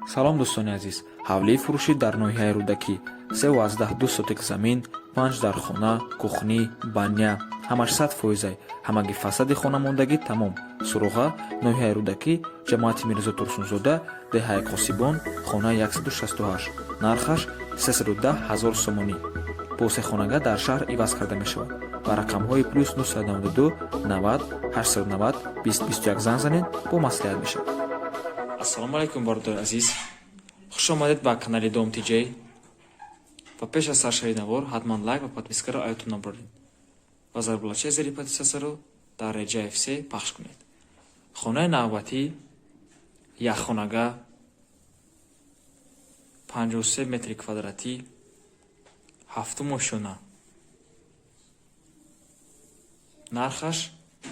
Салом, дӯстони азиз! Ҳавлии фурӯшӣ дар ноҳияи Рӯдакӣ, 3,2 сотик замин, панҷ дархона, кухня, баня, ҳамаш 100%-ай, ҳамаги фасади хона мондагӣ, тамом. Суроға: ноҳияи Рӯдакӣ, ҷамоати Мирзо Турсунзода, деҳаи Қосибон, хонаи 168. Нархаш 310 ҳазор сомонӣ. Бо сехонага дар шаҳр иваз карда мешавад. Ба рақамҳои +992 90 890 20 21 занг занед, бо маслиҳат мешавад. Ассалому алайкум, бародари азиз, хуш омадед ба канали Дом Тиҷей. Ва пеш аз саршавии навор ҳатман лайк ва подпискаро аётон набаред ва зарбулачаи зери подпискаро дар реҷаи все пахш кунед. Хонаи навбатӣ якхонага, 53 метри квадратӣ, ҳафтум ошёна, нархаш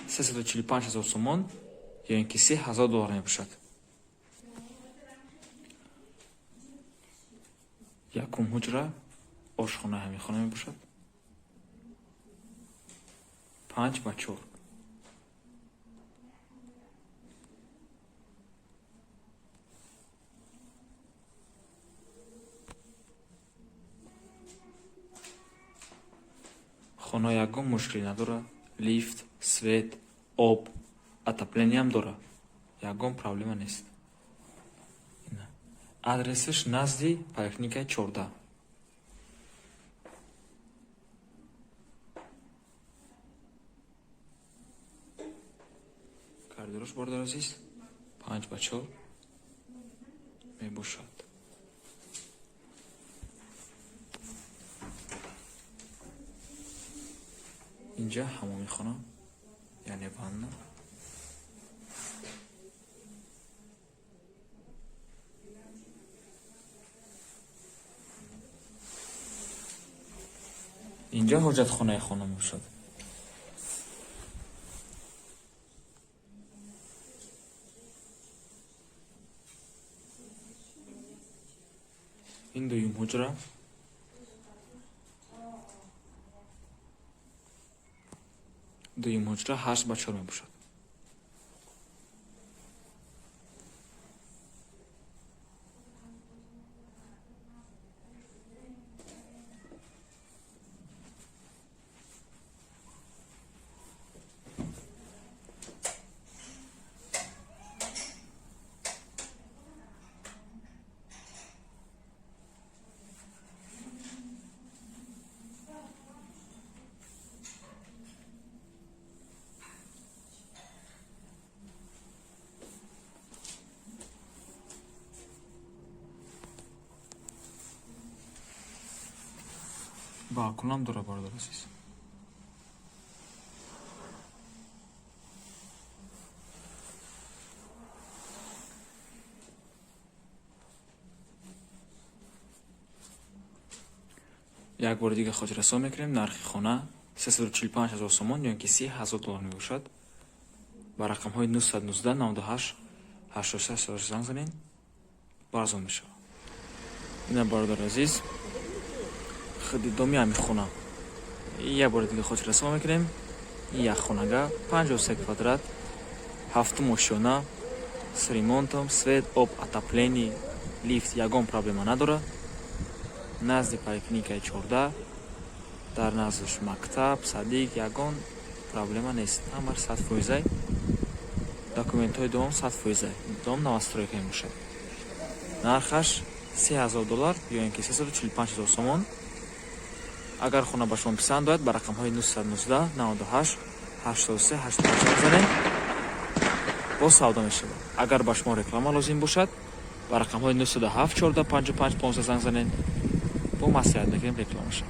345 ҳазор сомон ё ин ки 30 000 доллар мебошад. Якум ҳуҷра, ошхонаи ҳамин хона мебошад, 5 ба 4. Хона ягон мушкилӣ надорад: лифт, свет, об, отоплениям дорад, ягон проблема нест. Адресаш назди поликлиникаи 14. Коридорош, бародари азиз, 5 ба 4 мебошад. Инҷа ҳамоми хона, яъне ванна. Инҷа ҳоҷатхонаи хона мебошад. Ин дуюм ҳуҷра. Дуюм ҳуҷра 8 ба 4 мебошад. Балконам дорад, бародари азиз. Як бори дига хотиррасон мекунем: нархи хона 345 ҳазор сомон ё ин ки 30 000 доллар мебошад. Ба рақамҳои 919 98 86 занг занед, барзон мешавад. Ина, бародари азиз, худи доми ҳамин хона. Як бори дига хотиррасон мекунем: як хонага, 53 квадрат, ҳафтум ошёна, с ремонтом, свет, об, отопление, лифт, ягон проблема надорад. Назди поликлиникаи 14, дар наздаш мактаб, садик, ягон проблема нест, ҳамаш 100%-ай. Документҳои дом 100%-ай, дом новостройка мебошад. Нархаш 3000 доллар ё ин ки 345 ҳазор сомон. Агар хона ба шумо писанд ояд, ба рақамҳои 919 98 83 88 занед, боз савдо мешавад. Агар ба шумо реклама лозим бошад, ба рақамҳои 907 14 55 15 занг занед, бо маслиҳат мекунем рекламаша.